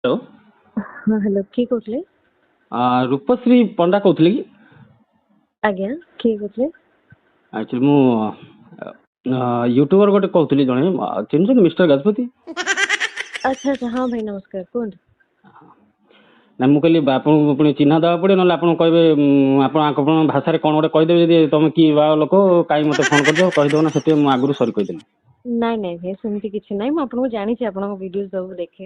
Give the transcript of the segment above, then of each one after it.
Hello. ହଁ, hello, କିଏ କହୁଥିଲେ? ରୂପଶ୍ରୀ ପଣ୍ଡା କହୁଥିଲେ କି? ଆଜ୍ଞା, କିଏ କହୁଥିଲେ? ଆକ୍ଚୁଆଲି ମୁଁ ୟୁଟ୍ୟୁବର ଗୋଟେ କହୁଥିଲି ଜଣେ, ଚିହ୍ନିଛନ୍ତି ମିଷ୍ଟର ଗଜପତି? ଆଚ୍ଛା ଆଚ୍ଛା, ହଁ ଭାଇ, ନମସ୍କାର, କୁହନ୍ତୁ। ନା, ମୁଁ କହିଲି ଆପଣଙ୍କୁ ପୁଣି ଚିହ୍ନା ଦେବାକୁ ପଡ଼ିବ, ନହେଲେ ଆପଣ କହିବେ, ଆପଣ ଆପଣଙ୍କ ଭାଷାରେ କ'ଣ ଗୋଟେ କହିଦେବେ, ଯଦି ତମେ କି ବା ଲୋକ, କାହିଁ ମୋତେ ଫୋନ୍ କରିଛ କହିଦେବ ନା, ସେଥିପାଇଁ ମୁଁ ଆଗରୁ ସରି କହିଦେଲି। ନାଇଁ ନାଇଁ ଭାଇ, ସେମିତି କିଛି ନାହିଁ। ମୁଁ ଆପଣଙ୍କୁ ଜାଣିଛି, ଆପଣଙ୍କ ଭିଡ଼ିଓ ସବୁ ଦେଖେ।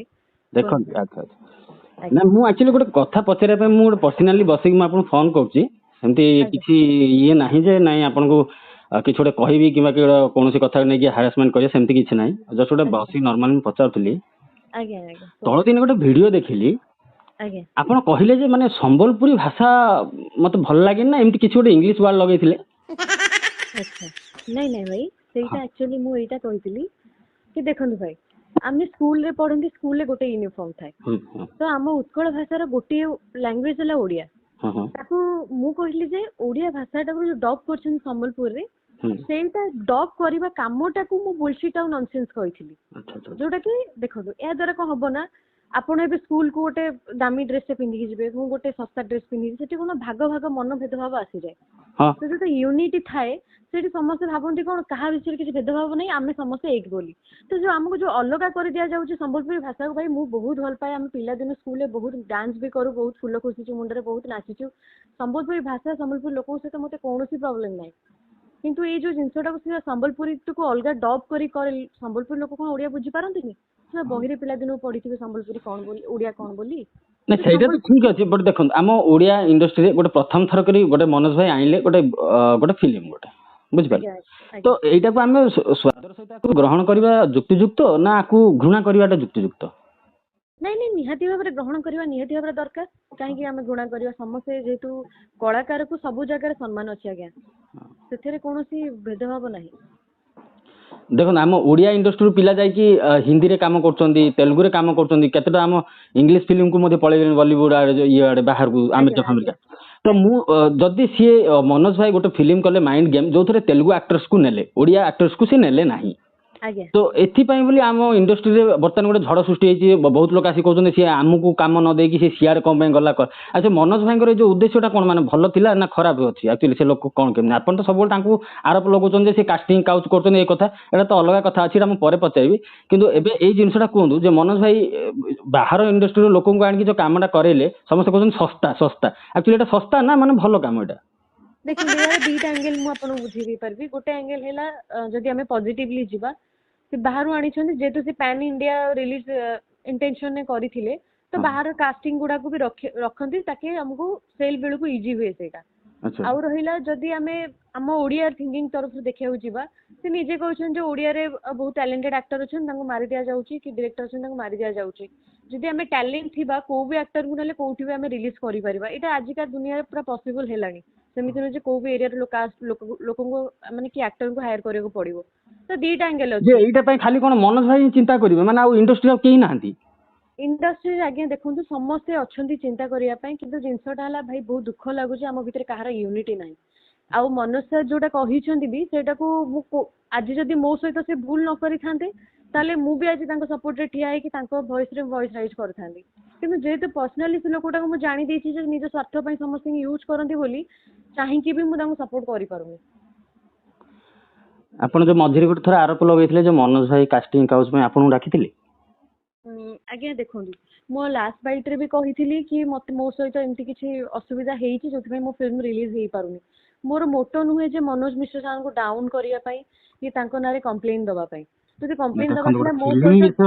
ଦେଖନ୍ତି? ଆଚ୍ଛା ଆଚ୍ଛା। ନା, ମୁଁ ଆକ୍ଚୁଆଲି ଗୋଟେ କଥା ପଚାରିବା ପାଇଁ ମୁଁ ଗୋଟେ ପର୍ସନାଲି ବସିକି ମୁଁ ଆପଣଙ୍କୁ ଫୋନ୍ କରୁଛି। ସେମିତି କିଛି ଇଏ ନାହିଁ ଯେ ନାଇଁ ଆପଣଙ୍କୁ କିଛି ଗୋଟେ କହିବି କିମ୍ବା କୌଣସି କଥା ନେଇକି ହାରାସମେଣ୍ଟ କରିବେ, ସେମିତି କିଛି ନାହିଁ। ଜଷ୍ଟ ଗୋଟେ ବସିକି ନର୍ମାଲି ମୁଁ ପଚାରୁଥିଲି। ଆଜ୍ଞା ଆଜ୍ଞା ତଳ ଦିନ ଗୋଟେ ଭିଡ଼ିଓ ଦେଖିଲି। ଆପଣ କହିଲେ ଯେ ମାନେ ସମ୍ବଲପୁରୀ ଭାଷା ମତେ ଭଲ ଲାଗେନି ନା ଏମିତି କିଛି ଗୋଟେ ଇଂଲିଶ ୱାର୍ଡ ଲଗେଇଥିଲେ। ଆଚ୍ଛା, ନାଇଁ ନାଇଁ ଭାଇ, ସେଇଟା ଆକ୍ଚୁଆଲି ମୁଁ ଏଇଟା କହିଥିଲି କି ଦେଖନ୍ତୁ ଭାଇ, ଆମେ ସ୍କୁଲରେ ପଢନ୍ତି, ସ୍କୁଲରେ ଗୋଟେ ୟୁନିଫର୍ମ ଥାଏ। ତ ଆମ ଉତ୍କଳ ଭାଷାର ଗୋଟିଏ ଲାଙ୍ଗୁଏଜ ହେଲା ଓଡ଼ିଆ। ତାକୁ ମୁଁ କହିଲି ଯେ ଓଡ଼ିଆ ଭାଷାଟାକୁ ଯୋଉ ଡବ୍ କରିଛନ୍ତି ସମ୍ବଲପୁରରେ, ସେଇଟା ଡବ୍ କରିବା କାମଟାକୁ ମୁଁ ବୁଲସିଟ୍ ଆଉ ନନସେନ୍ସ କହିଥିଲି। ଯୋଉଟା କି ଦେଖନ୍ତୁ, ଏହା ଦ୍ୱାରା କଣ ହବ ନା, ଆପଣ ଏବେ ସ୍କୁଲକୁ ଗୋଟେ ଦାମୀ ଡ୍ରେସଟେ ପିନ୍ଧିକି ଯିବେ, ମୁଁ ଗୋଟେ ଶସ୍ତା ଡ୍ରେସ ପିନ୍ଧିକି, ସେଠି କଣ ଭାଗ ଭାଗ ମନ ଭେଦଭାବ ଆସିଯାଏ। ତ ଯୋଉଟା ୟୁନିଟି ଥାଏ, ସେଠି ସମସ୍ତେ ଭାବନ୍ତି କଣ କାହା ବିଷୟରେ କିଛି ଭେଦଭାବ ନାହିଁ, ଆମେ ସମସ୍ତେ ଏକ ବୋଲି। ତ ଯୋଉ ଆମକୁ ଯୋଉ ଅଲଗା କରି ଦିଆଯାଉଛି ସମ୍ବଲପୁରୀ ଭାଷାକୁ, ଭାଇ ମୁଁ ବହୁତ ଭଲ ପାଏ। ଆମେ ପିଲାଦିନୁ ସ୍କୁଲରେ ବହୁତ ଡାନ୍ସ ବି କରୁ, ବହୁତ ଫୁଲ ଖୋସିଛୁ ମୁଣ୍ଡରେ, ବହୁତ ନାଚିଛୁ। ସମ୍ବଲପୁରୀ ଭାଷା, ସମ୍ବଲପୁରୀ ଲୋକଙ୍କ ସହିତ ମତେ କୌଣସି ପ୍ରୋବ୍ଲେମ ନାହିଁ। କିନ୍ତୁ ଏଇ ଯୋଉ ଜିନିଷଟାକୁ ସେ ସମ୍ବଲପୁରୀକୁ ଅଲଗା ଡବ୍ କରି, ସମ୍ବଲପୁରୀ ଲୋକ କଣ ଓଡ଼ିଆ ବୁଝିପାରନ୍ତିନି? ସେ ବହିରେ ପିଲାଦିନୁ ପଢିଥିବେ ସମ୍ବଲପୁରୀ କଣ ବୋଲି, ଓଡ଼ିଆ କଣ ବୋଲି। ନା, ସେଇଟା ତ ଠିକ ଅଛି, ବଟ୍ ଦେଖନ୍ତୁ, ଆମ ଓଡ଼ିଆ ଇଣ୍ଡଷ୍ଟ୍ରିରେ ଗୋଟେ ପ୍ରଥମ ଥର କରି ଗୋଟେ ମନୋଜ ଭାଇ ଆଣିଲେ ଗୋଟେ ଗୋଟେ ଫିଲ୍ମ ଗୋଟେ, ବୁଝିପାରିଲେ? ତ ଏଇଟାକୁ ଆମେ ସ୍ୱାଦର ସହିତ ଆକୁ ଗ୍ରହଣ କରିବା ଯୁକ୍ତିଯୁକ୍ତ ନା ଆକୁ ଘୃଣା କରିବାଟା ଯୁକ୍ତିଯୁକ୍ତ? ନାଇଁ ନାଇଁ, ନିହାତି ଭାବରେ ଗ୍ରହଣ କରିବା ନିହାତି ଭାବରେ ଦରକାର। କାହିଁକି ଆମେ ଘୃଣା କରିବା? ସମସ୍ତେ ଯେହେତୁ କଳାକାରକୁ ସବୁ ଜାଗାରେ ସମ୍ମାନ ଅଛି ଆଜ୍ଞା, ସେଥିରେ କୌଣସି ଭେଦଭାବ ନାହିଁ। ଦେଖନ୍ତୁ, ଆମ ଓଡ଼ିଆ ଇଣ୍ଡଷ୍ଟ୍ରିରୁ ପିଲା ଯାଇକି ହିନ୍ଦୀରେ କାମ କରୁଛନ୍ତି, ତେଲୁଗୁରେ କାମ କରୁଛନ୍ତି, କେତେଟା ଆମ ଇଂଲିଶ ଫିଲ୍ମକୁ ମଧ୍ୟ ପଳେଇଲେଣି, ବଲିଉଡ ଆଡ଼େ, ଇଏ ଆଡ଼େ, ବାହାରକୁ, ଆମେରିକା ଫାମେରିକା। ତ ମୁଁ ଯଦି ସିଏ ମନୋଜ ଭାଇ ଗୋଟେ ଫିଲ୍ମ କଲେ ମାଇଣ୍ଡ ଗେମ୍, ଯୋଉଥିରେ ତେଲୁଗୁ ଆକ୍ଟ୍ରେସକୁ ନେଲେ, ଓଡ଼ିଆ ଆକ୍ଟ୍ରେସକୁ ସେ ନେଲେ ନାହିଁ, ତ ଏଥିପାଇଁ ବୋଲି ଆମ ଇଣ୍ଡଷ୍ଟ୍ରିରେ ବର୍ତ୍ତମାନ ଗୋଟେ ଝଡ଼ ସୃଷ୍ଟି ହେଇଛି। ବହୁତ ଲୋକ ଆସି କହୁଛନ୍ତି ସିଏ ଆମକୁ କାମ ନ ଦେଇକି ସିଏ ସିଆଡ଼େ କ'ଣ ପାଇଁ ଗଲା। ଆଚ୍ଛା, ମନୋଜ ଭାଇଙ୍କର ଏଇ ଯୋଉ ଉଦ୍ଦେଶ୍ୟଟା କ'ଣ, ମାନେ ଭଲ ଥିଲା ନା ଖରାପ ଅଛି ଆକ୍ଚୁଆଲି? ସେ ଲୋକ କ'ଣ କେମିତି, ଆପଣ ତ ସବୁବେଳେ ତାଙ୍କୁ ଆରୋପ ଲଗାଉଛନ୍ତି ଯେ ସେ କାଷ୍ଟିଂ କାଉଚ୍ କରୁଛନ୍ତି, ଏ କଥା, ଏଇଟା ତ ଅଲଗା କଥା ଅଛି, ଏଇଟା ମୁଁ ପରେ ପଚାରିବି। କିନ୍ତୁ ଏବେ ଏଇ ଜିନିଷଟା କୁହନ୍ତୁ ଯେ ମନୋଜ ଭାଇ ବାହାର ଇଣ୍ଡଷ୍ଟ୍ରିର ଲୋକଙ୍କୁ ଆଣିକି ଯୋଉ କାମଟା କରେଇଲେ, ସମସ୍ତେ କହୁଛନ୍ତି ଶସ୍ତା ଶସ୍ତା, ଆକ୍ଚୁଆଲି ଏଇଟା ଶସ୍ତା ନା ମାନେ ଭଲ କାମ ଏଇଟା? ଦେଖନ୍ତୁ, ଏହାର ଦିଟା ଆଙ୍ଗେଲ ମୁଁ ଆପଣଙ୍କୁ ବୁଝେଇ ଦେଇପାରିବି। ଗୋଟେ ଆଙ୍ଗେଲ ହେଲା, ଯଦି ଆମେ ପଜିଟିଭଲି ଯିବା, ସେ ବାହାରୁ ଆଣିଛନ୍ତି ଯେହେତୁ ସେ ପ୍ୟାନ୍ ଇଣ୍ଡିଆ ରିଲିଜ ଇଣ୍ଟେନସନରେ କରିଥିଲେ, ତ ବାହାର କାଷ୍ଟିଂ ଗୁଡାକୁ ବି ରଖନ୍ତି ତାକି ଆମକୁ ସେଲ୍ ବେଳକୁ ଇଜି ହୁଏ ସେଇଟା। ଆଉ ରହିଲା, ଯଦି ଆମେ ଆମ ଓଡ଼ିଆ ଥିଙ୍କିଂ ତରଫରୁ ଦେଖିବାକୁ ଯିବା, ସେ ନିଜେ କହୁଛନ୍ତି ଯେ ଓଡ଼ିଆରେ ବହୁତ ଟ୍ୟାଲେଣ୍ଟେଡ ଆକ୍ଟର ଅଛନ୍ତି, ତାଙ୍କୁ ମାରି ଦିଆଯାଉଛି, କି ଡିରେକ୍ଟର ଅଛନ୍ତି, ତାଙ୍କୁ ମାରି ଦିଆଯାଉଛି। ଯଦି ଆମେ ଟ୍ୟାଲେଣ୍ଟ ଥିବା କୋଉ ବି ଆକ୍ଟରକୁ ନେଲେ କୋଉଠି ବି ଆମେ ରିଲିଜ କରିପାରିବା। ଏଇଟା ଆଜିକା ଦୁନିଆରେ ପୁରା ପସିବଲ ହେଲାଣି। ସେମିତି ନୁହେଁ ଯେ କୋଉ ବି ଏରିଆର ଲୋକଙ୍କୁ ମାନେ କି ଆକ୍ଟରଙ୍କୁ ହାୟର କରିବାକୁ ପଡିବ। ତ ଦିଟା ଆଙ୍ଗେଲ ଅଛି। ଯେ ଏଇଟା ପାଇଁ ଖାଲି କ'ଣ ମନୋଜ ଭାଇ ଚିନ୍ତା କରିବେ, ମାନେ ଆଉ ଇଣ୍ଡଷ୍ଟ୍ରି ଆଉ କେହି ନାହାନ୍ତି? ଇଣ୍ଡଷ୍ଟ୍ରିରେ ଆଜ୍ଞା ଦେଖନ୍ତୁ, ସମସ୍ତେ ଅଛନ୍ତି ଚିନ୍ତା କରିବା ପାଇଁ। କିନ୍ତୁ ଜିନିଷଟା ହେଲା ଭାଇ, ବହୁତ ଦୁଃଖ ଲାଗୁଛି, ଆମ ଭିତରେ କାହାର ୟୁନିଟି ନାହିଁ। ଆଉ ମନୋଜ ସାର୍ ଯୋଉଟା କହିଛନ୍ତି ବି, ସେଇଟାକୁ ମୁଁ ଆଜି ଯଦି ମୋ ସହିତ ସେ ଭୁଲ ନ କରିଥାନ୍ତେ, ତାହେଲେ ମୁଁ ବି ଆଜି ତାଙ୍କ ସପୋର୍ଟରେ ଠିଆ ହେଇକି ତାଙ୍କ ଭଏସରେ ଭଏସ ରାଇଜ କରିଥାନ୍ତି। କିନ୍ତୁ ଯେହେତୁ ପର୍ସନାଲି ସେ ଲୋକଟାକୁ ମୁଁ ଜାଣି ଦେଇଛି ଯେ ନିଜ ସ୍ୱାର୍ଥ ପାଇଁ ସମସ୍ତଙ୍କୁ ୟୁଜ କରନ୍ତି ବୋଲି, ଚାହିଁକି ବି ମୁଁ ତାଙ୍କୁ ସପୋର୍ଟ କରିପାରୁନି। ଆପଣ ଯୋଉ ମଝିରେ ଗୋଟେ ଥର ଆରୋପ ଲଗେଇଥିଲେ ଯେ ମନୋଜ ଭାଇ କାଷ୍ଟିଂ କାଉଚ୍ ପାଇଁ ଆପଣଙ୍କୁ ଡାକିଥିଲେ? ଆଜ୍ଞା ଦେଖନ୍ତୁ, ମୁଁ ଲାଷ୍ଟ ବାଇଟ୍ରେ ବି କହିଥିଲି କି ମତେ ମୋ ସହିତ ଏମିତି କିଛି ଅସୁବିଧା ହେଇଛି, ଯୋଉଥିପାଇଁ ମୋ ଫିଲ୍ମ ରିଲିଜ ହେଇପାରୁନି। ମୋର ମୋଟୋ ନୁହେଁ ଯେ ମନୋଜ ମିଶ୍ର ସାର୍ଙ୍କୁ ଡାଉନ୍ କରିବା ପାଇଁ କି ତାଙ୍କ ନାଁରେ କମ୍ପ୍ଲେନ ଦବା ପାଇଁ। ଯଦି କମ୍ପ୍ଲେନ ଦବା ଥିଲା ମୋ ସହିତ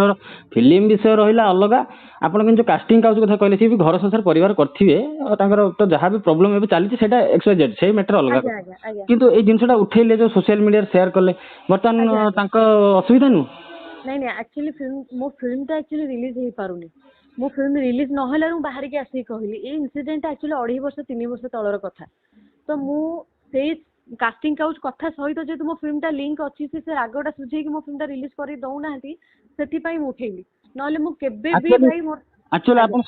ଫିଲ୍ମ ବିଷୟ ରହିଲା ଅଲଗା। ଆପଣ କିନ୍ତୁ କାଷ୍ଟିଂ କାଉଚ୍ କଥା କହିଲେ, ସିଏ ବି ଘର ସଂସାର ପରିବାର କରିଥିବେ, ତାଙ୍କର ତ ଯାହା ବି ପ୍ରୋବ୍ଲେମ ଏବେ ଚାଲିଛି ସେଇଟା ଏକ୍ସ ୱାଇ ଜେଡ୍, ସେଇ ମ୍ୟାଟର ଅଲଗା। କିନ୍ତୁ ଏଇ ଜିନିଷଟା ଉଠେଇଲେ, ଯୋଉ ସୋସିଆଲ ମିଡିଆରେ ସେୟାର କଲେ, ବର୍ତ୍ତମାନ ତାଙ୍କ ଅସୁବିଧା ନୁହଁ? ନାଇଁ ନାଇଁ, ଆକ୍ଚୁଆଲି ଫିଲ୍ମ, ମୋ ଫିଲ୍ମଟା ଆକ୍ଚୁଆଲି ରିଲିଜ ହେଇପାରୁନି। ମୋ ଫିଲ୍ମ ରିଲିଜ ନହେଲାରୁ ମୁଁ ବାହାରିକି ଆସିକି କହିଲି। ଏଇ ଇନସିଡେଣ୍ଟଟା ଆକ୍ଚୁଆଲି 2.5 ବର୍ଷ 3 ବର୍ଷ ତଳର କଥା। ତ ମୁଁ ସେଇ କାଷ୍ଟିଂ କାଉଚ୍ କଥା ସହିତ ଯେହେତୁ ମୋ ଫିଲ୍ମଟା ଲିଙ୍କ ଅଛି, ସେ ରାଗଟା ସୁଝେଇକି ମୋ ଫିଲ୍ମଟା ରିଲିଜ କରି ଦଉନାହାନ୍ତି, ସେଥିପାଇଁ ମୁଁ ଉଠେଇଲି। ନହେଲେ ମୁଁ କେବେ ବି ଭାଇ ମୋର ଆକ୍ଚୁଆଲି ଆପଣ,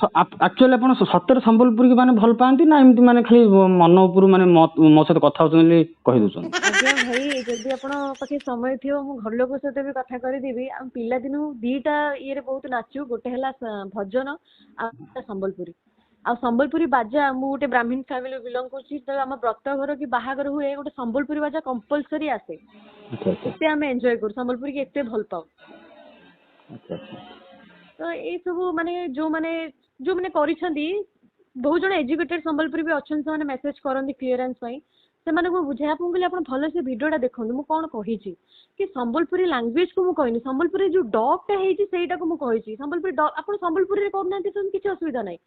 ଆକ୍ଚୁଆଲି ଆପଣ ସତରେ ସମ୍ବଲପୁରୀ ମାନେ ଭଲ ପାଆନ୍ତି ନା ଏମିତି ମାନେ ଖାଲି ମନ ଉପରୁ ମାନେ ମୋ ସହିତ କଥା ହଉଛନ୍ତି ବୋଲି କହି ଦଉଛନ୍ତି? ଆଜ୍ଞା ଭାଇ, ଯଦି ଆପଣ ପାଖେ ସମୟ ଥିବ ମୁଁ ଘର ଲୋକ ସହିତ ବି କଥା କରିଦେବି। ଆମେ ପିଲାଦିନୁ ଦିଟା ଇଏରେ ବହୁତ ନାଚୁ, ଗୋଟେ ହେଲା ଭଜନ ଆଉ ସମ୍ବଲପୁରୀ। ଆଉ ସମ୍ବଲପୁରୀ ବାଜା, ମୁଁ ଗୋଟେ ବ୍ରାହ୍ମୀଣ ଫ୍ୟାମିଲି ବିଲଙ୍ଗ କରୁଛି, ଯେତେବେଳେ ଆମ ବ୍ରତ ଘର କି ବାହାଘର ହୁଏ ଗୋଟେ ସମ୍ବଲପୁରୀ ବାଜା କମ୍ପଲସରି ଆସେ। ଏତେ ଆମେ ଏନ୍ଜୟ କରୁ, ସମ୍ବଲପୁରୀ କି ଏତେ ଭଲ ପାଉ। ତ ଏଇ ସବୁ ମାନେ ଯୋଉମାନେ ଯୋଉମାନେ କରିଛନ୍ତି, ବହୁତ ଜଣ ଏଜୁକେଟେଡ ସମ୍ବଲପୁରୀ ବି ଅଛନ୍ତି, ସେମାନେ ମେସେଜ କରନ୍ତି କ୍ଲିୟରାନ୍ସ ପାଇଁ। ସେମାନଙ୍କୁ ବୁଝାଏ, ମୁଁ କହିଲି ଆପଣ ଭଲସେ ଭିଡିଓଟା ଦେଖନ୍ତୁ ମୁଁ କଣ କହିଛି, କି ସମ୍ବଲପୁରୀ ଲାଙ୍ଗୁଏଜ କୁ ମୁଁ କହିନି, ସମ୍ବଲପୁରୀ ଯୋଉ ଡବ୍ ଟା ହେଇଛି ସେଇଟାକୁ ମୁଁ କହିଛି। ସମ୍ବଲପୁରୀ ଡବ୍ ଆପଣ ସମ୍ବଲପୁରୀରେ କରୁନାହାନ୍ତି ସେମିତି କିଛି ଅସୁବିଧା ନାହିଁ,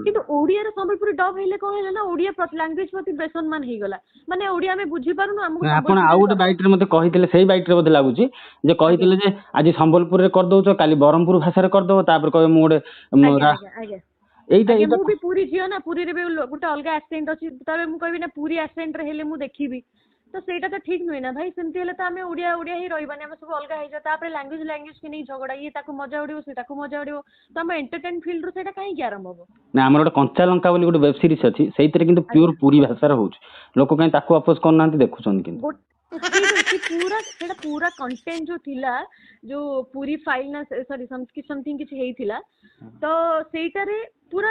କିନ୍ତୁ ଓଡିଆର ସମ୍ବଲପୁରୀ ଡବ୍ ହେଲେ କଣ ହେଲା ନା ଓଡିଆ ଲାଙ୍ଗୁଏଜ ପ୍ରତି ବେସମ୍ମାନ ହେଇଗଲା, ମାନେ ଓଡିଆ ଆମେ ବୁଝିପାରୁନୁ ଆମକୁ। ଆପଣ ଆଉ ଗୋଟେ ବାଇଟରେ ମତେ କହିଥିଲେ, ସେଇ ବାଇଟରେ ବୋଧେ ଲାଗୁଛି ଯେ କହିଥିଲେ ଯେ ଆଜି ସମ୍ବଲପୁରରେ କରିଦଉଛ, କାଲି ବ୍ରହ୍ମପୁର ଭାଷାରେ କରିଦବ, ତାପରେ କହିବେ ମୁଁ ଗୋଟେ ଆଜ୍ଞା। ଏଇଟା ମୁଁ ବି ପୁରୀ ଝିଅ ନା, ପୁରୀରେ ବି ଗୋଟେ ଅଲଗା ଆକ୍ସେଣ୍ଟ ଅଛି, ତାହେଲେ ମୁଁ କହିବି ନା ପୁରୀ ଆକ୍ସେଣ୍ଟରେ ହେଲେ ମୁଁ ଦେଖିବି, ତ ସେଇଟା ତ ଠିକ ନୁହେଁ ନା ଭାଇ। ସେମିତି ହେଲେ ତ ଆମେ ଓଡିଆ ଓଡିଆ ହିଁ ରହିବାନି, ଆମେ ସବୁ ଅଲଗା ହେଇଯିବା। ତାପରେ ଲାଙ୍ଗୁଏଜ ଲାଙ୍ଗୁଏଜ କି ନେଇ ଝଗଡା, ଇଏ ତାକୁ ମଜା ଉଡିବ, ସେ ତାକୁ ମଜା ଉଡିବ, ତ ଆମ ଏଣ୍ଟରଟେନ ଫିଲ୍ଡ ରୁ ସେଇଟା କାହିଁକି ଆରମ୍ଭ ହବ? ନା, ଆମର ଗୋଟେ କଞ୍ଚା ଲଙ୍କା ବୋଲି ଗୋଟେ ୱେବ ସିରିଜ ଅଛି, ସେଇଥିରେ କିନ୍ତୁ ପିଓର ପୁରୀ ଭାଷାରେ ହଉଛି, ଲୋକ କାହିଁ ତାକୁ ଅପୋଜ କରୁନାହାନ୍ତି, ଦେଖୁଛନ୍ତି କିନ୍ତୁ। ଠିକ ଅଛି, ପୁରା ସେଇଟା ପୁରା କଣ୍ଟେଣ୍ଟ ଯୋଉ ଥିଲା, ଯୋଉ ପୁରୀ ଫାଇଲ ନା ସରି ସମଥିଙ୍ଗ କିଛି ହେଇଥିଲା, ତ ସେଇଟାରେ ପୁରା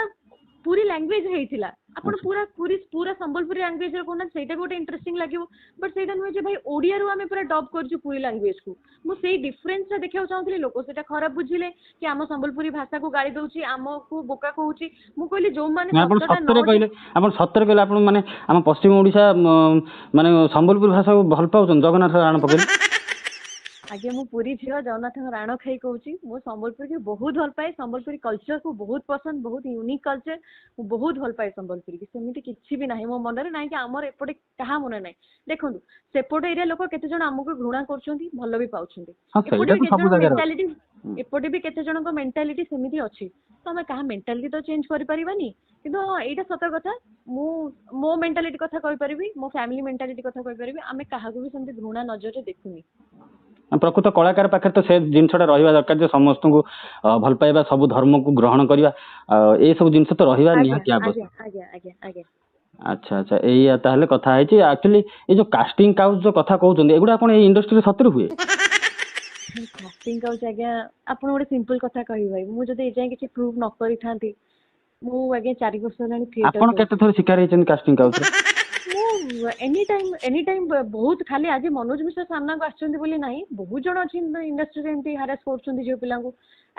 ପୁରୀ ଲାଙ୍ଗୁଏଜ ହେଇଥିଲା। ଆପଣ ପୁରା ପୁରୀ ପୁରା ସମ୍ବଲପୁରୀ ଲାଙ୍ଗୁଏଜରେ କହୁନାହାନ୍ତି, ସେଇଟା ବି ଗୋଟେ ଇଣ୍ଟରେଷ୍ଟିଂ ଲାଗିବ, ବଟ୍ ସେଇଟା ନୁହେଁ ଯେ ଭାଇ ଓଡିଆରୁ ଆମେ ପୁରା ଡବ୍ କରିଛୁ ପୁରୀ ଲାଙ୍ଗୁଏଜ କୁ। ମୁଁ ସେଇ ଡିଫରେନ୍ସ ଟା ଦେଖିବାକୁ ଚାହୁଁଥିଲି, ଲୋକ ସେଇଟା ଖରାପ ବୁଝିଲେ କି ଆମ ସମ୍ବଲପୁରୀ ଭାଷାକୁ ଗାଳି ଦଉଛି, ଆମକୁ ବୋକା କହୁଛି। ମୁଁ କହିଲି ଯୋଉମାନେ ଆପଣ ସତରେ କହିଲେ, ଆପଣ ସତରେ କହିଲେ, ଆପଣ ମାନେ ଆମ ପଶ୍ଚିମ ଓଡିଶା ମାନେ ସମ୍ବଲପୁରୀ ଭାଷାକୁ ଭଲ ପାଉଛନ୍ତି? ଜଗନ୍ନାଥ ରାଣ ପକେଇଲେ। ଆଜ୍ଞା, ମୁଁ ପୁରୀ ଝିଅ, ଜଗନ୍ନାଥଙ୍କ ରାଣ ଖାଇ କହୁଛି, ମୁଁ ସମ୍ବଲପୁରୀକି ବହୁତ ଭଲ ପାଏ, ସମ୍ବଲପୁରୀ କଲଚରକୁ ବହୁତ ପସନ୍ଦ, ବହୁତ ୟୁନିକ୍ କଲଚର, ମୁଁ ବହୁତ ଭଲ ପାଏ ସମ୍ବଲପୁରୀକି। ସେମିତି କିଛି ବି ନାହିଁ ମୋ ମନରେ, ନାହିଁ କି ଆମର ଏପଟେ କାହା ମନରେ ନାହିଁ। ଦେଖନ୍ତୁ, ସେପଟ ଏରିଆ ଲୋକ କେତେ ଜଣ ଆମକୁ ଘୃଣା କରୁଛନ୍ତି, ଭଲ ବି ପାଉଛନ୍ତି, ଏପଟେ ବି କେତେ ଜଣ ମେଣ୍ଟାଲିଟି, ଏପଟେ ବି କେତେ ଜଣଙ୍କ ମେଣ୍ଟାଲିଟି ସେମିତି ଅଛି, ତ ଆମେ କାହା ମେଣ୍ଟାଲିଟି ତ ଚେଞ୍ଜ କରିପାରିବାନି। କିନ୍ତୁ ହଁ, ଏଇଟା ସତ କଥା, ମୁଁ ମୋ ମେଣ୍ଟାଲିଟି କଥା କହିପାରିବି, ମୋ ଫ୍ୟାମିଲି ମେଣ୍ଟାଲିଟି କଥା କହିପାରିବି, ଆମେ କାହାକୁ ବି ସେମିତି ଘୃଣା ନଜରରେ ଦେଖୁନି। ପ୍ରକୃତ କଳାକାର ପାଖରେ ତ ସେ ଜିନିଷଟା ରହିବା ଦରକାର ଯେ ସମସ୍ତଙ୍କୁ ଭଲ ପାଇବା, ସବୁ ଧର୍ମକୁ ଗ୍ରହଣ କରିବା, ଏସବୁ ଜିନିଷ ତ ରହିବା ନିହାତି ଆବଶ୍ୟକ। ଆଚ୍ଛା ଆଚ୍ଛା, ଏଇଆ ତାହେଲେ କଥା ହେଇଛି। ଆକ୍ଚୁଆଲି ଏଇ ଯୋଉ କାଷ୍ଟିଂ କାଉଚ ଯୋଉ କଥା କହୁଛନ୍ତି, ଏଗୁଡା କଣ ଏଇ ଇଣ୍ଡଷ୍ଟ୍ରିରେ ସତରେ ହୁଏ? କାଷ୍ଟିଂ କାଉଚ ଆଜ୍ଞା, ଆପଣ ଗୋଟେ ସିମ୍ପଲ କଥା କହିବି ଭାଇ, ମୁଁ ଯଦି ଏଯାଏଁ କିଛି ପ୍ରୁଭ୍ ନ କରିଥାନ୍ତି, ମୁଁ ଆଜ୍ଞା 4 ବର୍ଷ ହେଲାଣି ଥିଏଟର। ଆପଣ କେତେ ଥର ଶିକାର ହେଇଛନ୍ତି କାଷ୍ଟିଂ କାଉଚରେ? ମୁଁ ଏନି ଟାଇମ୍, ଏନି ଟାଇମ୍ ବହୁତ। ଖାଲି ଆଜି ମନୋଜ ମିଶ୍ର ସାମ୍ନାକୁ ଆସିଛନ୍ତି ବୋଲି ନାହିଁ, ବହୁତ ଜଣ ଅଛନ୍ତି ଇଣ୍ଡଷ୍ଟ୍ରିରେ ଏମିତି ହାରାସ କରୁଛନ୍ତି ଝିଅ ପିଲାଙ୍କୁ।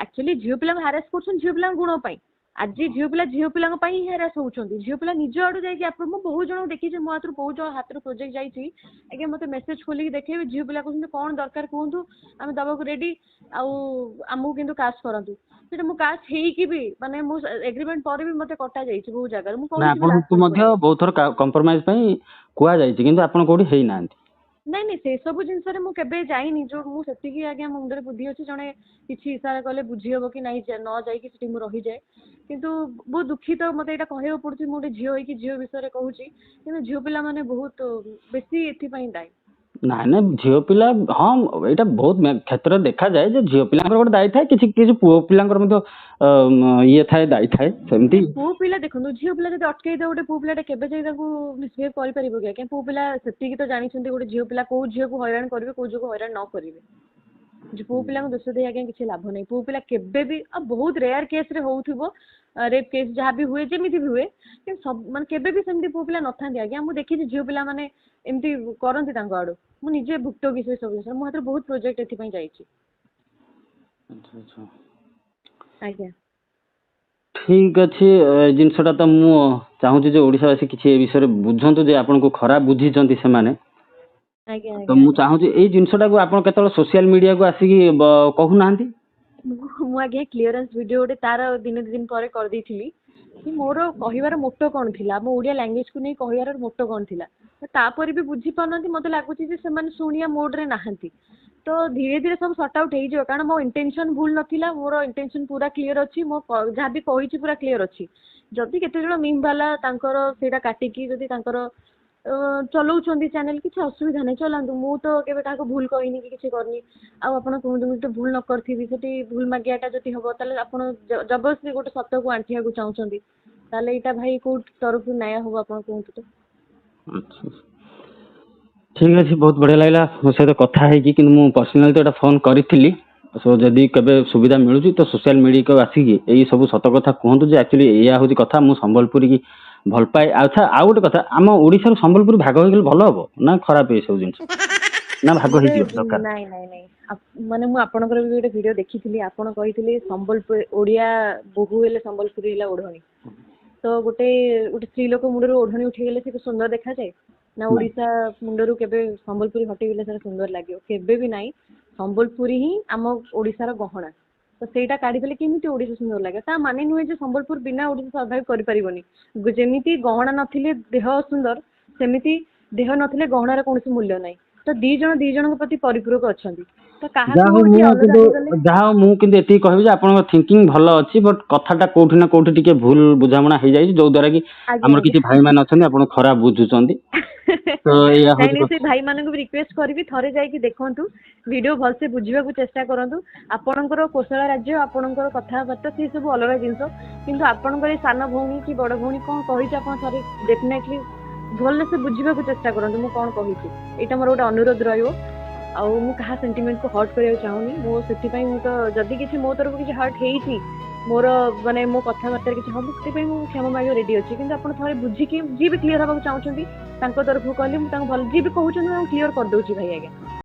ଆକ୍ଚୁଆଲି ଝିଅ ପିଲାଙ୍କୁ ହାରାସ କରୁଛନ୍ତି ଝିଅ ପିଲାଙ୍କ ଗୁଣ ପାଇଁ। ଆଜି ଝିଅ ପିଲା ଝିଅ ପିଲାଙ୍କ ପାଇଁ ହିଁ ହାରାସ ହଉଛନ୍ତି। ଝିଅ ପିଲା ନିଜ ଆଡୁ ଯାଇକି, ଆପଣ ମୁଁ ବହୁତ ଜଣଙ୍କୁ ଦେଖିଛି, ମୋ ହାତରୁ ବହୁତ ଜଣ ହାତରୁ ପ୍ରୋଜେକ୍ଟ ଯାଇଛି ଆଜ୍ଞା। ମତେ ମେସେଜ ଖୋଲିକି ଦେଖେଇବେ, ଝିଅ ପିଲା କହୁଛନ୍ତି କଣ ଦରକାର କୁହନ୍ତୁ, ଆମେ ଦବାକୁ ରେଡି, ଆଉ ଆମକୁ କିନ୍ତୁ କାଷ୍ଟ କରନ୍ତୁ। ସେଟା ମୁଁ କାଷ୍ଟ ହେଇକି ବି, ମାନେ ମୁଁ ଏଗ୍ରିମେଣ୍ଟ ପରେ ବି ମତେ କଟା ଯାଇଛି ବହୁତ ଜାଗାରେ। ମୁଁ କହୁଛି, ଆପଣଙ୍କୁ ମଧ୍ୟ ବହୁତ ଥର କମ୍ପ୍ରମାଇଜ ପାଇଁ କୁହାଯାଇଛି, କିନ୍ତୁ ଆପଣ କୋଉଠି ହେଇନାହାନ୍ତି? ନାଇଁ ନାଇଁ, ସେସବୁ ଜିନିଷରେ ମୁଁ କେବେ ଯାଇନି। ଯୋଉ ମୁଁ ସେତିକି ଆଜ୍ଞା ମୋ ମୁଣ୍ଡରେ ବୁଦ୍ଧି ଅଛି, ଜଣେ କିଛି ଇସାରା କଲେ ବୁଝି ହବ କି ନାଇଁ, ନ ଯାଇକି ସେଠି ମୁଁ ରହିଯାଏ। କିନ୍ତୁ ବହୁତ ଦୁଃଖିତ, ମତେ ଏଇଟା କହିବାକୁ ପଡୁଛି, ମୁଁ ଗୋଟେ ଝିଅ ହେଇକି ଝିଅ ବିଷୟରେ କହୁଛି, କିନ୍ତୁ ଝିଅ ପିଲାମାନେ ବହୁତ ବେଶୀ ଏଥିପାଇଁ ଦାୟୀ। ନାଇଁ ନାଇଁ, ଝିଅ ପିଲା, ହଁ, ଏଇଟା ବହୁତ କ୍ଷେତ୍ରରେ ଦେଖାଯାଏ ଯେ ଝିଅ ପିଲାଙ୍କର ଗୋଟେ ଦାୟୀ ଥାଏ, କିଛି କିଛି ପୁଅ ପିଲାଙ୍କର ମଧ୍ୟ ଇଏ ଥାଏ, ଦାୟୀ ଥାଏ ସେମିତି। ପୁଅ ପିଲା ଦେଖନ୍ତୁ, ଝିଅ ପିଲା ଯଦି ଅଟକେଇ ଦବ, ଗୋଟେ ପୁଅ ପିଲାଟା କେବେ ଯାଇ ତାକୁ ମିସବିହେଭ କରିପାରିବ କି ଆଜ୍ଞା? ପୁଅ ପିଲା ସେତିକି ତ ଜାଣିଛନ୍ତି ଗୋଟେ ଝିଅ ପିଲା କୋଉ ଝିଅକୁ ହଇରାଣ କରିବେ, କୋଉ ଝିଅକୁ ହଇରାଣ ନ କରିବେ। ପୁଅ ପିଲାଙ୍କୁ ଦୋଷ ଦେଇ ଆଜ୍ଞା କିଛି ଲାଭ ନାହିଁ। ପୁଅ ପିଲା କେବେ ବି, ଆଉ ବହୁତ ରେୟାର କେସରେ ହଉଥିବ ରେପ୍ କେସ୍, ଯାହା ବି ହୁଏ ଯେମିତି ବି ହୁଏ, କିନ୍ତୁ ମାନେ କେବେ ବି ସେମିତି ପୁଅ ପିଲା ନଥାନ୍ତି ଆଜ୍ଞା। ମୁଁ ଦେଖିଛି ଝିଅ ପିଲାମାନେ ଏମିତି କରନ୍ତି ତାଙ୍କ ଆଡୁ, ମୁଁ ନିଜେ ଭୁକ୍ତଭୋଗୀ ସେ ସବୁ ଜିନିଷ, ମୋ ହାତରେ ବହୁତ ପ୍ରୋଜେକ୍ଟ ଏଥିପାଇଁ ଯାଇଛି ଆଜ୍ଞା। ଠିକ ଅଛି, ଏ ଜିନିଷଟା ତ ମୁଁ ଚାହୁଁଛି ଯେ ଓଡ଼ିଶାବାସୀ କିଛି ଏ ବିଷୟରେ ବୁଝନ୍ତୁ ଯେ ଆପଣଙ୍କୁ ଖରାପ ବୁଝିଛନ୍ତି ସେମାନେ। ତ ମୁଁ ଚାହୁଁଛି ଏଇ ଜିନିଷଟାକୁ ଆପଣ କେତେବେଳେ ସୋସିଆଲ ମିଡିଆକୁ ଆସିକି କହୁନାହାନ୍ତି? ମୁଁ ଆଜ୍ଞା କ୍ଲିୟରାନ୍ସ ଭିଡିଓ ଗୋଟେ ତାର ଦିନେ 2 ଦିନ ପରେ କରିଦେଇଥିଲି କି ମୋର କହିବାର ମୋଟୋ କଣ ଥିଲା, ଆମ ଓଡିଆ ଲାଙ୍ଗୁଏଜକୁ ନେଇ କହିବାର ମୋଟୋ କଣ ଥିଲା। ତାପରେ ବି ବୁଝି ପାରୁନାହାନ୍ତି, ମତେ ଲାଗୁଛି ଯେ ସେମାନେ ଶୁଣିବା ମୋଡରେ ନାହାନ୍ତି। ତ ଧୀରେ ଧୀରେ ସବୁ ସର୍ଟ ଆଉଟ୍ ହେଇଯିବ, କାରଣ ମୋ ଇଣ୍ଟେନସନ ଭୁଲ ନଥିଲା, ମୋର ଇଣ୍ଟେନସନ ପୁରା କ୍ଲିୟର ଅଛି, ମୋ ଯାହା ବି କହିଛି ପୁରା କ୍ଲିୟର ଅଛି। ଯଦି କେତେ ଜଣ ମିମ୍ ବାଲା ତାଙ୍କର ସେଇଟା କାଟିକି ଯଦି ତାଙ୍କର ଚଲଉଛନ୍ତି ଚ୍ୟାନେଲ, କିଛି ଅସୁବିଧା ନାହିଁ, ଚଲାନ୍ତୁ। ମୁଁ ତ କେବେ କାହାକୁ ଭୁଲ କହିନି କି କିଛି କରିନି। ଆଉ ଆପଣ କୁହନ୍ତୁ, ମୁଁ ଯଦି ଭୁଲ ନ କରିଥିବି, ସେଠି ଭୁଲ ମାଗିବାଟା ଯଦି ହବ, ତାହେଲେ ଆପଣ ଜବରଦସ୍ତି ଗୋଟେ ସତକୁ ଆଣ୍ଠିବାକୁ ଚାହୁଁଛନ୍ତି, ତାହେଲେ ଏଇଟା ଭାଇ କୋଉ ତରଫରୁ ନ୍ୟାୟ ହବ, ଆପଣ କୁହନ୍ତୁ ତ? ଆଚ୍ଛା, ଠିକ ଅଛି। ବହୁତ ବଢିଆ ଲାଗିଲା ମୋ ସହିତ କଥା ହେଇକି। କିନ୍ତୁ ମୁଁ ପର୍ସନାଲି ତ ଏଇଟା ଫୋନ କରିଥିଲି। ସୋ ଯଦି କେବେ ସୁବିଧା ମିଳୁଛି ତ ସୋସିଆଲ ମିଡିଆକୁ ଆସିକି ଏଇ ସବୁ ସତ କଥା କୁହନ୍ତୁ ଯେ ଆକ୍ଚୁଆଲି ଏଇଆ ହଉଛି କଥା, ମୁଁ ସମ୍ବଲପୁରୀ କି ଭଲ ପାଏ। ଆଚ୍ଛା, ଆଉ ଗୋଟେ କଥା, ଆମ ଓଡ଼ିଶାରୁ ସମ୍ବଲପୁରୀ ଭାଗ ହେଇଗଲେ ଭଲ ହବ ନା ଖରାପ? ଏଇ ସବୁ ଜିନିଷ ନା ଭାଗ ହେଇଯିବ ଦରକାର? ନାଇଁ ନାଇଁ ନାଇଁ, ମାନେ ମୁଁ ଆପଣଙ୍କର ବି ଗୋଟେ ଭିଡିଓ ଦେଖିଥିଲି। ଆପଣ କହିଥିଲେ ସମ୍ବଲପୁର ଓଡିଆ ବୋହୂ ହେଲେ ସମ୍ବଲପୁରୀ ହେଲା ଓଢଣୀ। ତ ଗୋଟେ ଗୋଟେ ସ୍ତ୍ରୀ ଲୋକ ମୁଣ୍ଡରୁ ଓଢଣୀ ଉଠିଗଲେ ସେ ସୁନ୍ଦର ଦେଖାଯାଏ ନା? ଓଡିଶା ମୁଣ୍ଡରୁ କେବେ ସମ୍ବଲପୁରୀ ହଟିଗଲେ ସେଟା ସୁନ୍ଦର ଲାଗିବ? କେବେ ବି ନାହିଁ। ସମ୍ବଲପୁରୀ ହିଁ ଆମ ଓଡିଶାର ଗହଣା। ତ ସେଇଟା କାଢିଦେଲେ କେମିତି ଓଡିଶା ସୁନ୍ଦର ଲାଗେ? ତା ମାନେ ନୁହେଁ ଯେ ସମ୍ବଲପୁର ବିନା ଓଡିଶା ସର୍ଭାଇଭ କରିପାରିବନି। ଯେମିତି ଗହଣା ନଥିଲେ ଦେହ ଅସୁନ୍ଦର, ସେମିତି ଦେହ ନଥିଲେ ଗହଣାର କୌଣସି ମୂଲ୍ୟ ନାହିଁ। ତ ଦି ଜଣ ଦି ଜଣଙ୍କ ପ୍ରତି ପରିପୂରକ ଅଛନ୍ତି। ତ ଯାହା କାହାକୁ ହଉ, କିଏ ମୁଁ ଅଲଗା କିନ୍ତୁ ହେଇଗଲେ ଯାହା ହଉ, ମୁଁ କିନ୍ତୁ ଏତିକି କହିବି ଯେ ଆପଣଙ୍କ ଥିଙ୍କିଂ ଭଲ ଅଛି, ବଟ୍ କଥାଟା କୋଉଠି ନା କୋଉଠି ଟିକେ ଭୁଲ ବୁଝାମଣା ହେଇଯାଇଛି, ଯୋଉ ଦ୍ଵାରା କି ଆମର କିଛି ଭାଇମାନେ ଅଛନ୍ତି, ଆପଣ ଖରାପ ବୁଝୁଛନ୍ତି। ତ ଏଇଆ ନାଇଁ ହଉଛି ନାଇଁ, ସେ ଭାଇମାନଙ୍କୁ ବି ରିକ୍ୱେଷ୍ଟ କରିବି, ଥରେ ଯାଇକି ଦେଖନ୍ତୁ ଭିଡିଓ, ଭଲସେ ବୁଝିବାକୁ ଚେଷ୍ଟା କରନ୍ତୁ। ଆପଣଙ୍କର କୋଶଳ ରାଜ୍ୟ, ଆପଣଙ୍କର କଥାବାର୍ତ୍ତା, ସେ ସବୁ ଅଲଗା ଜିନିଷ। କିନ୍ତୁ ଆପଣଙ୍କର ଏଇ ସାନ ଭଉଣୀ କି ବଡ ଭଉଣୀ କଣ କହିଛି, ଆପଣ ଥରେ ଡେଫିନେଟଲି ଭଲସେ ବୁଝିବାକୁ ଚେଷ୍ଟା କରନ୍ତୁ ମୁଁ କଣ କହିଛି। ଏଇଟା ମୋର ଗୋଟେ ଅନୁରୋଧ ରହିବ। ଆଉ ମୁଁ କାହା ସେଣ୍ଟିମେଣ୍ଟକୁ ହର୍ଟ କରିବାକୁ ଚାହୁଁନି। ମୁଁ ସେଥିପାଇଁ ମୁଁ ତ ଯଦି କିଛି ମୋ ତରଫରୁ କିଛି ହର୍ଟ ହେଇଛି, ମୋର ମାନେ ମୋ କଥାବାର୍ତ୍ତାରେ କିଛି ହବ, ସେଥିପାଇଁ ମୁଁ କ୍ଷମା ମାଗିବାକୁ ରେଡି ଅଛି। କିନ୍ତୁ ଆପଣ ଥରେ ବୁଝିକି, ଯିଏ ବି କ୍ଲିୟର ହବାକୁ ଚାହୁଁଛନ୍ତି ତାଙ୍କ ତରଫରୁ କହିଲେ, ମୁଁ ତାଙ୍କୁ ଭଲ, ଯିଏ ବି କହୁଛନ୍ତି ମୁଁ ତାଙ୍କୁ କ୍ଲିୟର କରିଦଉଛି ଭାଇ, ଆଜ୍ଞା।